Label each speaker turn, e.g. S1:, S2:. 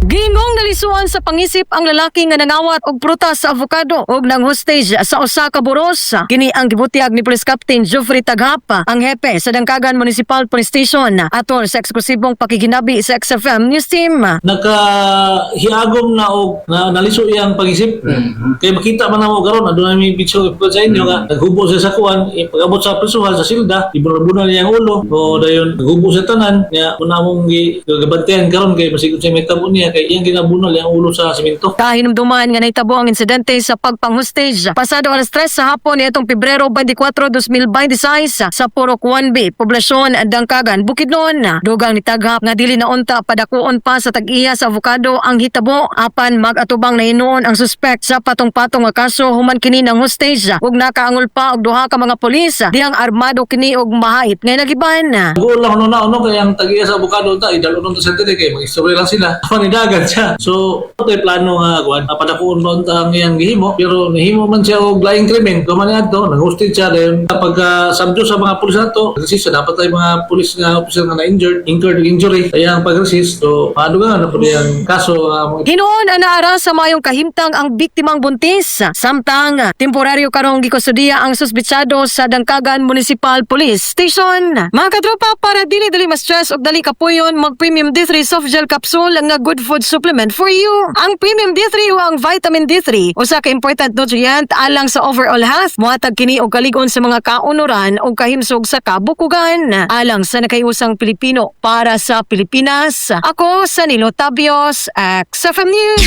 S1: Giingong nalisuan sa pangisip ang lalaki nga nangawat og prutas sa avocado og nang hostage sa usa ka buros. Kini ang gibutyag ni Police Captain Geoffrey Taghap, ang hepe sa Dangcagan Municipal Police Station, atol sa eksklusibong pakiginabi sa XFM News Team.
S2: Nakahiagom na og na, naliso iyang pangisip. Kay makita man namo karon, aduna may picture ko sa inyo nga naghubo siya sa kuan, eh, pag-abot sa prisuhan sa silda, ibunal-bunal niya ang ulo. O dayon naghubo siya tanan niya, una mong gibantayan karon kay masigod siya may tabo niya kay iyang ginabunal ang ulo sa simento.
S1: Kahinumduman nga nahitabo ang insidente sa pagpanghostage pasado alas 3 sa hapon niadtong Pebrero 24, 2026 sa Purok 1B, Poblasyon, Dangcagan, Bukidnon. Dugang ni Taghap nga dili na unta padakuon pa sa tag-iya sa avocado ang hitabo, apan mag-atubang na hinuon ang suspect sa patong-patong nga kaso human kini ng hostage ug nakaangol pa og duha ka mga pulis dihang armado kini og mahait nga nagiban.
S2: Goal lang no na no kay ang tag-iya sa avocado ta idalo ta sa diri kay mag-istorya lang sila. Panidagan siya. So, ito plano nga kuan, padakuon ba unta ang iyang gihimo, pero nihimo man siya og laing krimen. Duman niya adto, nang-hostage siya, dayon pagka sabdo sa mga pulis nato, resist siya, dapat ay mga pulis nga officer nga na-injured, incurred injury, kaya ang pag-resist, so paano nga na po yung kaso nga mga
S1: Hinuon ang naara sa mayong kahimtang ang biktimang buntis. Samtang temporaryo karong gikustudiya ang suspitsado sa Dangcagan Municipal Police Station. Mga katropa, para dili dali ma-stress og dali kapuyon, mag Premium D3 soft gel capsule nga good food supplement for you. Ang Premium D3 o ang vitamin D3 usa ka important nutrient alang sa overall health. Mohatag kini og kalig-on sa mga kaunuran ug kahimsog sa kabukugan. Alang sa nakahiusang Pilipino, para sa Pilipinas. Ako sa Nilo Tabios, XFM News.